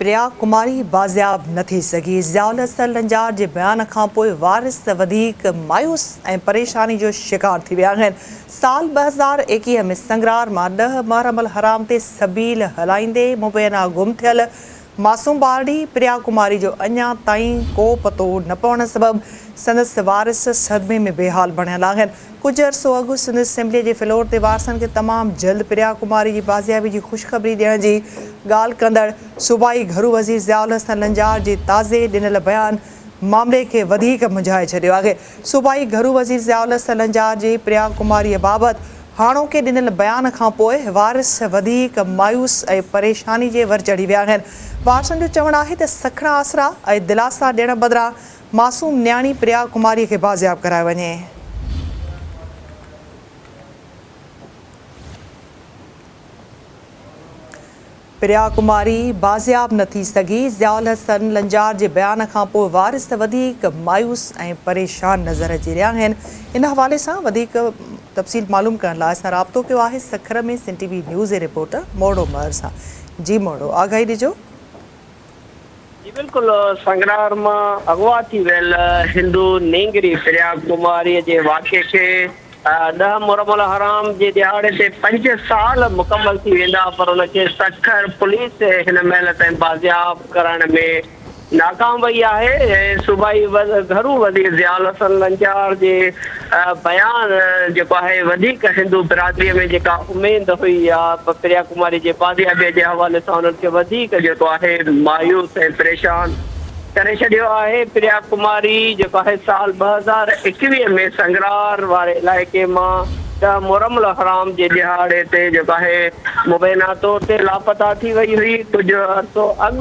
پريا ڪماري بازياب نه ٿي سگهي. ضياء الحسن لنجار جي بيان کانپوء وارث وڌيڪ مايوس ۽ پريشاني جو شڪار ٿي ويا آهن. سال 2021 ۾ سنگرار مان ڏهه محرم الحرام تي سبيل هلائيندي مبينا گم ٿيل معصوم ٻارڙي پريا ڪماري جو اڃا تائين ڪو پتو نه پوڻ سبب سندس وارث صدمي ۾ بيحال بڻيل آهن. ڪجهه عرصو اڳ سنڌ اسيمبليء جي فلور تي وارثن کي تمام جلد پريا ڪماري جي بازيابي جي خوشخبري ڏيڻ جي ڳالهه ڪندڙ صوبائي گهرو وزير ضياء الحسن لنجار جي تازي ڏنل بيان معاملي کي وڌيڪ منجهائي ڇڏيو آهي. صوبائي گهرو وزير ضياء الحسن لنجار جي پريا ڪماريء بابت هاڻوڪي ڏنل بيان کانپوء وارث وڌيڪ مايوس ۽ پريشاني جي ور چڙهي ويا آهن. وارثن جو چوڻ آهي ته سکڻا آسرا ۽ دلاسا ڏيڻ بدران معصوم نياڻي پريا ڪماري کي بازياب ڪرايو وڃي. پريا ڪماري بازياب نه ٿي سگهي، ضياء الحسن لنجار جي بيان کانپوء وارث وڌيڪ مايوس ۽ پريشان نظر اچي رهيا آهن. ان حوالي سان وڌيڪ تفصيل معلوم ڪرڻ لاء اسان رابطو ڪيو آهي سکر ۾ سنڌ ٽي وي نيوز جي رپورٽر مورڙو مهر سان. جي مورڙو آگاهي ڏجو. جي بلڪل سنگرار مان اغوا ٿي ويل هندو نينگري پريا ڪماري جي واقعي کي ڏهه محرم الحرام جي ڏهاڙي تي پنج سال مڪمل ٿي ويندا پر ان کي سکر پوليس هن مهل تائين بازياب ڪرائڻ ۾ ناڪام وئي آهي ۽ صوبائي گهرو وزير ضياء الحسن لنجار جي بيان جيڪو آهي وڌيڪ هندو برادري ۾ جيڪا اميد هئي يا پريا ڪماري جي بازيابي جي حوالي سان انهن کي وڌيڪ جيڪو آهي مايوس ۽ پريشان ڪري ڇڏيو آهي. پريا ڪماري جيڪو آهي سال 2021 ۾ سنگرار واري علائقي مان ڏهه محرم الحرام جي ڏهاڙي تي جيڪو آهي مبينا طور تي لاپتا ٿي وئي هئي. ڪجهه عرصو اڳ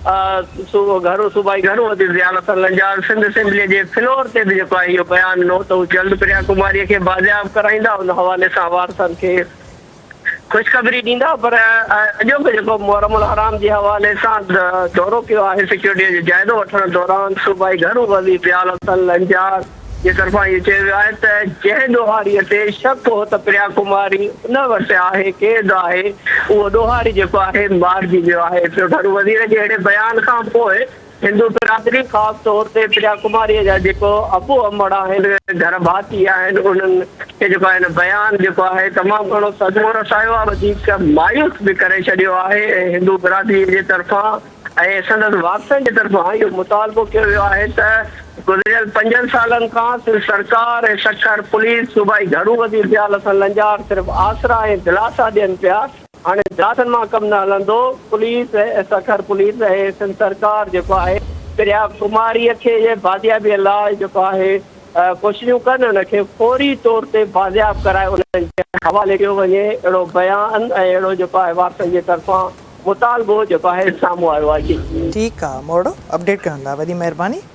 گهرو صوبائي گهرو وزير ضياء الحسن لنجار سنڌ اسيمبلي جي فلور تي به جيڪو آهي اهو بيان ڏنو ته هو جلد پريا ڪماري کي بازياب ڪرائيندا ان حوالي سان وارثن کي خوشخبري ڏيندا پر اڄوڪو جيڪو محرم الحرام جي حوالي سان دورو ڪيو آهي سيڪيورٽي جو جائزو وٺڻ دوران صوبائي گهرو وزير ضياء الحسن لنجار جي طرفان اهو چيو ويو آهي ته جنهن ڏوهاري تي شڪ هو ته پريا ڪماري ان وٽ آهي قيد آهي اهو ڏوهاري جيڪو آهي مارجي ويو آهي پيو گهرو وزير جي اهڙي بيان کان پوء هندو برادري خاص طور تي پريا ڪماري جا جيڪو ابو امڙ آهن گهر ڀاتي آهن انهن کي جيڪو آهي هن بيان جيڪو آهي تمام گهڻو صدمو رسايو آهي وڌيڪ مايوس به ڪري ڇڏيو آهي ۽ هندو برادري جي طرفان ۽ سندس وارثن جي طرفان اهو مطالبو ڪيو ويو آهي ته گذريل پنجن سالن کان سنڌ سرڪار ۽ سکر پوليس صوبائي گهرو وزير ضياء الحسن لنجار صرف آسرا ۽ دلاسا ڏين پيا، هاڻي دلاسن مان ڪم نه هلندو، پوليس ۽ سکر پوليس ۽ سنڌ سرڪار جيڪو آهي پريا ڪماري کي بازيابي لاء جيڪو آهي ڪوششون ڪن ان کي فوري طور تي بازياب ڪرائي انهن جي حوالي ڪيو وڃي اهڙو بيان ۽ اهڙو جيڪو آهي وارثن جي طرفان مطالبو جيڪو آهي سامهون آيو آهي. ٺيڪ آ مورڙو اپڊيٽ ڪرڻ لاء وڏي مهرباني.